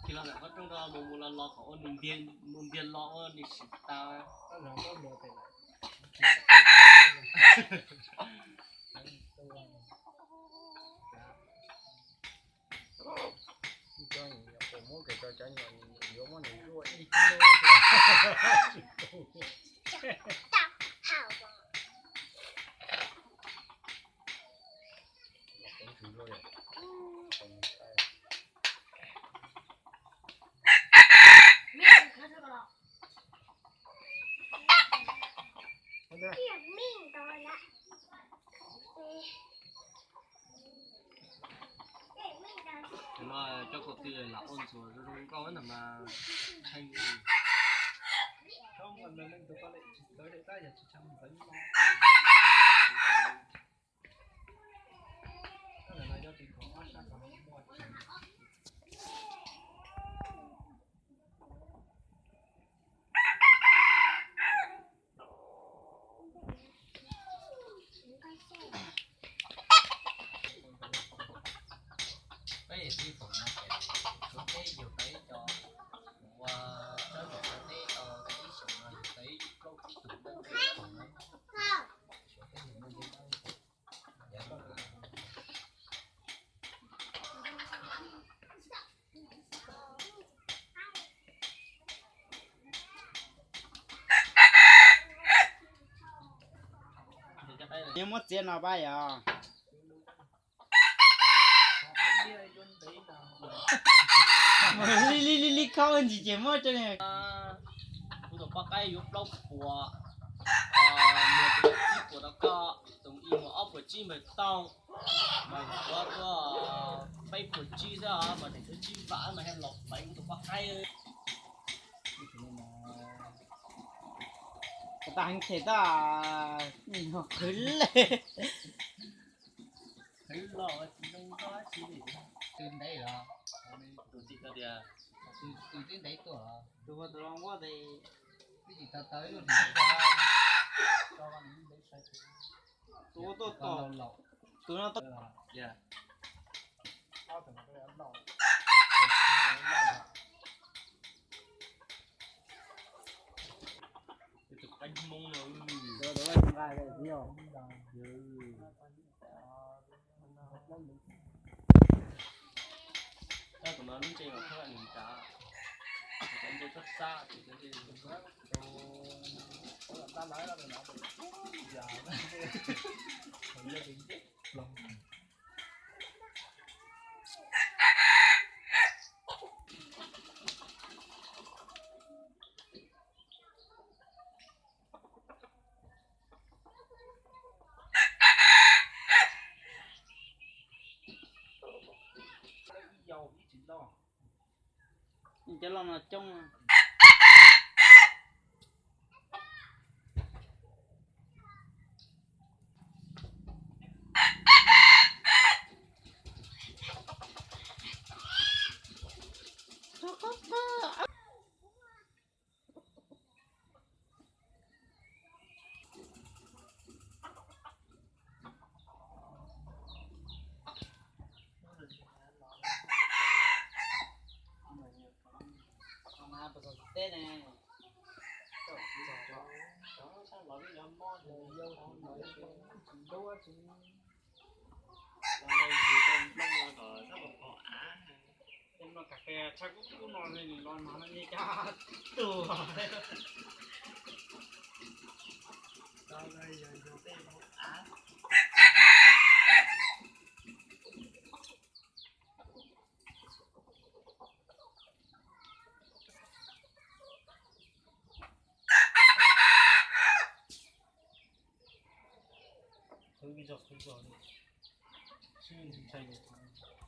Khi los ntawm qhov rooj rau mus mus los los kom ua nws ntiag, mus ntiag los ua nws sim tas. Muab cov nyuam yuav muab nws zuaj ib hnub. Cov no cov kaum tw lam ua ntxuav zoo zoo nkauj no mas kheej li. Peb yawm tij foom no ces Suav teb yug tau ib co, ua tsob zaum Suav teb tau ib xyoos no yug tau ib plaub tsib tug dawb teb foom no. Suav teb yug muaj ntau. Nws muab txiav no pab yog. Li li li li kho ntsis ces muab rau. Kuv tus poj qaib yuav plaub puas, muag tus ib puas rau koj, tus ib muag ob puas tsib npawg Tooj, mas yuav tuaj peb puas tsib xwb os, mas tseem tshuav tsib vam mas yog los peem kuv tus poj qaib. Tag heev them tag, qhwv le. Qhwv los tsis zoo nkauj dab tsi li. Tus ntev los, tus txiv tau tias, tus twb ntev tuaj los, tus ua tus los nquab tes, twb tsis tau tau ib lub hlis, tus ua tuaj tau, tus no tau. Tus qaib Hmoob no. Tus no lub ntsej mas thab nws nrad, cov ntsej txab txab, cov ntsej Cov loj no coob. Tej no kas fes tshaj kub kub no li los mas no nyias caj tuag. Khwv zog khwv zog li, sib ntshai li.